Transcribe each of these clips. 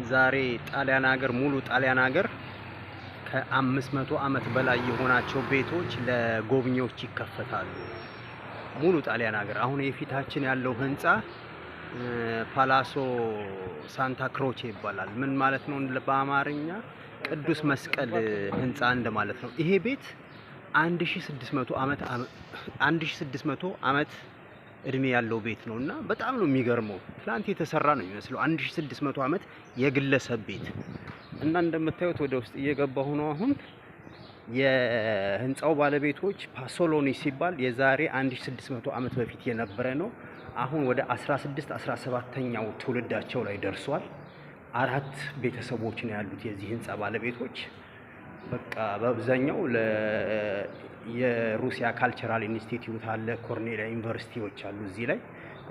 ዛሬ ጣሊያን ሀገር፣ ሙሉ ጣሊያን ሀገር ከ500 ዓመት በላይ የሆናቸው ቤቶች ለጎብኚዎች ይከፈታሉ። ሙሉ ጣሊያን ሀገር አሁን የፊታችን ያለው ህንፃ ፓላሶ ሳንታ ክሮቼ ይባላል። ምን ማለት ነው? በአማርኛ ቅዱስ መስቀል ህንፃ እንደማለት ነው። ይሄ ቤት 1600 ዓመት፣ 1600 ዓመት እድሜ ያለው ቤት ነው እና በጣም ነው የሚገርመው። ትላንት የተሰራ ነው የሚመስለው። 1600 ዓመት የግለሰብ ቤት እና እንደምታዩት ወደ ውስጥ እየገባሁ ነው አሁን። የህንፃው ባለቤቶች ፓሶሎኒ ሲባል የዛሬ 1600 ዓመት በፊት የነበረ ነው። አሁን ወደ 16 17ኛው ትውልዳቸው ላይ ደርሷል። 4 ቤተሰቦች ነው ያሉት የዚህ ህንፃ ባለቤቶች። በቃ በአብዛኛው የሩሲያ ካልቸራል ኢንስቲትዩት አለ፣ ኮርኔሊያ ዩኒቨርሲቲዎች አሉ እዚህ ላይ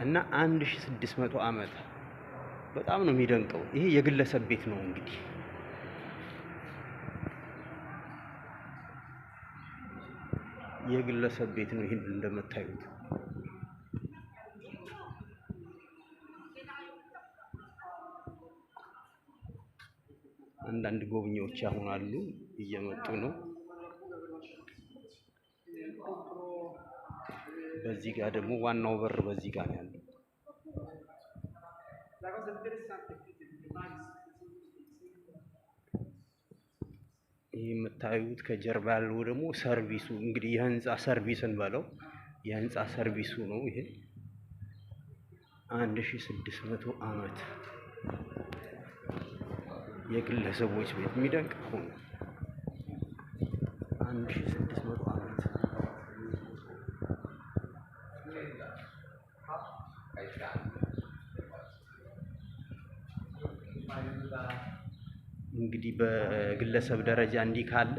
እና 1600 ዓመት በጣም ነው የሚደንቀው። ይሄ የግለሰብ ቤት ነው እንግዲህ፣ የግለሰብ ቤት ነው። ይሄን እንደምታዩት አንዳንድ ጎብኚዎች አሁን አሉ፣ እየመጡ ነው። በዚህ ጋር ደግሞ ዋናው በር በዚህ ጋር ነው ያለው። ይህ የምታዩት ከጀርባ ያለው ደግሞ ሰርቪሱ፣ እንግዲህ የህንፃ ሰርቪስን በለው፣ የህንፃ ሰርቪሱ ነው። ይሄ 1600 ዓመት የግለሰቦች ቤት የሚደንቅ እኮ ነው። 1600 ዓመት። እንግዲህ በግለሰብ ደረጃ እንዲህ ካለ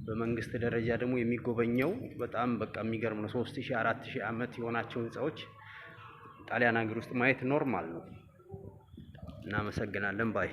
በመንግስት ደረጃ ደግሞ የሚጎበኘው በጣም በቃ የሚገርም ነው። 3000 4000 ዓመት የሆናቸው ህንፃዎች ጣሊያን ሀገር ውስጥ ማየት ኖርማል ነው። እናመሰግናለን። ባይ።